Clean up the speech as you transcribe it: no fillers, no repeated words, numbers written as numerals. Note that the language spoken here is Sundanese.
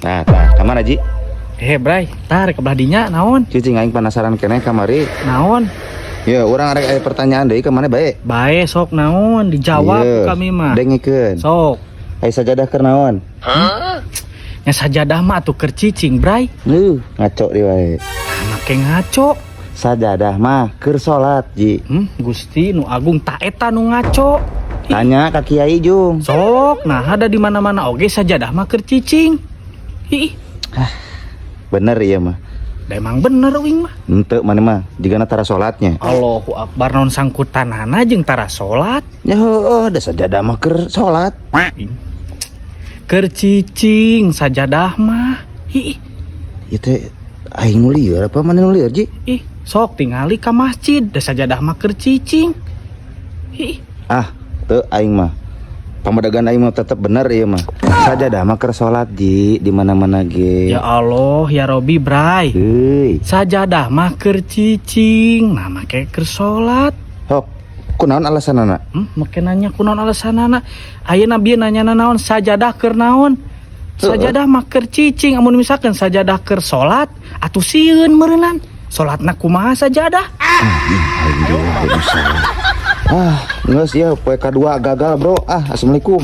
Tah, tah, kamana, Ji? Eh, Bray, tar ke belah dinya naon? Cicing, aing penasaran keneh kamari. Naon? Ya, urang arek aya pertanyaan deui ka maneh bae. Bae, sok naon, dijawab Iya, ku kami mah. Dengekeun. Sok. Ai sajadah keur naon? Nya sajadah mah atuh keur cicing, Bray. Ngaco deui wae. Make ngaco. Sajadah mah keur salat, Ji. Gusti nu agung, tah eta nu ngaco. Ih, Tanya ka Kiai Jung. Sok, nah ada di mana-mana oge sajadah mah keur cicing. Ih, Bener iya mah. Da emang bener uing mah. Henteu, maneh mah jigana tara salatnya. Allahu akbar, naon sangkutanana jeung tara salat? Ya heueuh, da sajadah mah keur salat. Keur cicing sajadah mah. Ih, Ieu teh aing nu lieur apa maneh nu lieur, Ji? Ih, sok tingali ka masjid, da sajadah mah keur cicing. Ih, Ah, teu, aing mah. Pamadegan aing mah tetep bener ieu mah. Sajadah mah keur salat, Ji, di mana-mana ge. Ya Allah, ya Robi, Bray. Heuy. Sajadah mah keur cicing, nah make keur salat. Hok, kunaon alasanana? Make nanya kunaon alasanana. Ayeuna bieu nanya naon sajadah keur naon? Sajadah mah keur cicing, amun misalkan sajadah keur salat, atuh sieun meureunnan. Salatna kumaha sajadah? Aing juga aing salah. Ah, geus ya, poe kadua gagal, Bro. Ah, assalamualaikum.